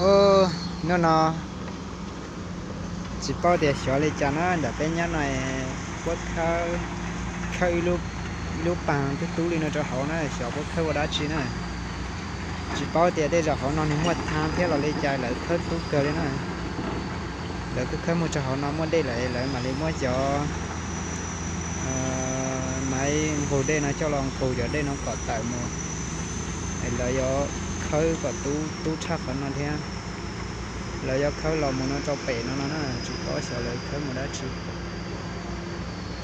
Ub, hnub no tsis paub tias xyov li cas na, ntawm peb nyob no puab khawb ib lub paag tub tub li no rau hauv na, xyov puab khawb ua dab tsi na. Tsis paub tias tej zaum hauv no nwg muaj thaab thiab los li cas, lawv khawb tub kawg li na. Lawv khawb khawb moog txug hauv no muaj dej lawm, lawv mam li muab cov maiv nqug dej no coj los nqug cov dej no kom tawm mus. Lawv yuav khawb kom tub tshaj qhov no thiab. Lawv yuav khawb los mus no rau pem no no na, tsis paub xyov lawv khawb mus dab tsi.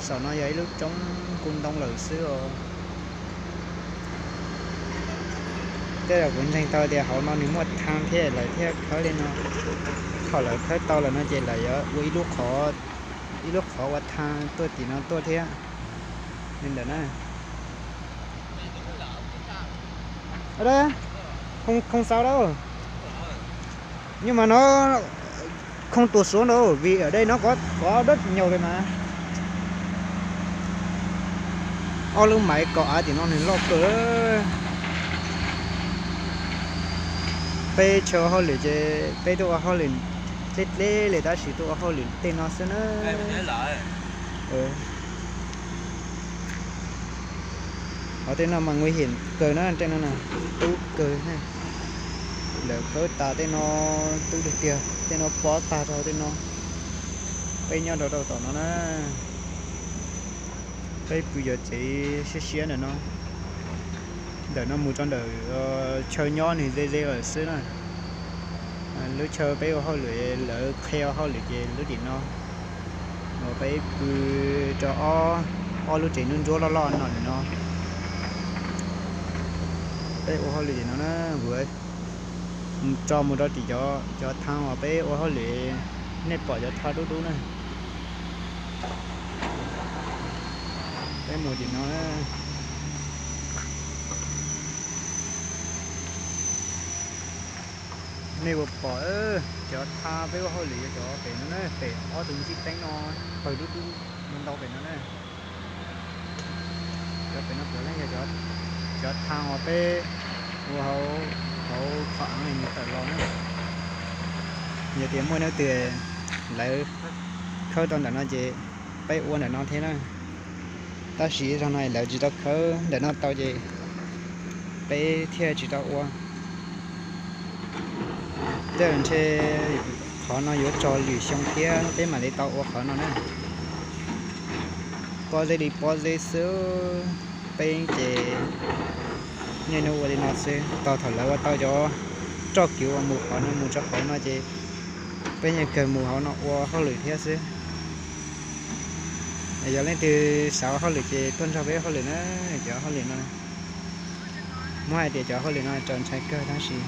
Saum no yog ib lub roob kuj ntoo lawm xwb os. Tej zaum kuv ntseeg tau tias hauv no nws muaj thaab thiab lawv thiaj khawb li no. Thaum lawv khawb tau lawm no ces lawv yuav ua ib lub qhov, ib lub qhov ua thaab tuaj tim no tuaj thiab li ntawm na. Không, không sao đâu. Nhưng mà nó không tuột xuống đâu, vì ở đây nó có, có đất nhiều rồi mà. Ob lub maiv kaum av tim no nws loj kawg. Peb tsis ua hauj lwm ces peb tuaj ua hauj lwm dleb dleb li tab sis tuaj ua hauj lwm tej no xwb na. Hov tej no mas nguy hiểm kawg na, tej no tub kawg. Lawv khawb tas tej no tub tiag tiag, tej no pob tag rau tej no. Peb nyob rau rau tom no na. Peb pw cov tsev siab siab ntawm no. Ntawm no mus rau ntawm chaw nyob nws ze ze lawm xwb na. Lub chaw peb ua hauj lwm, lawv qhia ua hauj lwm ces lub tim no. Uas peb pw rau ob, ob lub tsev ntsuab ntsuab loj loj no ntawm no. Peb ua hauj lwm tim no na, kuv tso mus rau tim cov thaab uas peb ua hauj lwm, nej pom cov thaab dub dub na. Peb mus tim no na. Nej puas pom cov thaab peb ua hauj lwm yog cov pem no na, pem ob tug ntsib teeb no, pawg dub dub ntau pem no na. Cov pem no puav leej yog cov thaab uas peb ua hauv, hauv qhov aav nws tawm los na. Yog tias muaj leej twg lawv khawb tau ntawm no ces peb ua ntawm no thiab na. Tab sis zag no lawv tsis tau khawb ntawm no tau ces peb thiaj tsis tau ua. Tej zaum ntshe qhov no yuav tso lwm xyoo thiab peb mam li tau ua qhov no na. Pob zeb li pob zeb xwb, peb ces niaj hnub ua li no xwb. Tos thaum lawv ua tau cov roj kwv uas mus qhov no mus rau hauv no ces peb yeej kawg mus hauv no ua hauj lwm thiab xwb. Yog leej twg xav ua hauj lwm ces tuaj nrog peb ua hauj lwm na, cov hauj lwm no. Muab hais tias cov hauj lwm no txaus ntshai kawg tab sis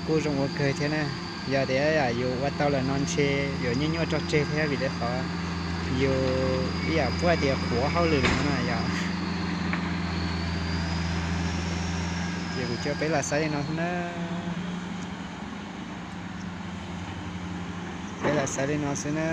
kuj zoo ua kawg thiab na. Yog tias yus ua tau lawm no ntshe yuav nyuaj nyuaj tso tseg thiab vim rau qhov yus ib yam puab hais tias qhuav hauj lwm no na yom. Ces kuv coj peb los saib li no xwb na. Peb los saib li no xwb na.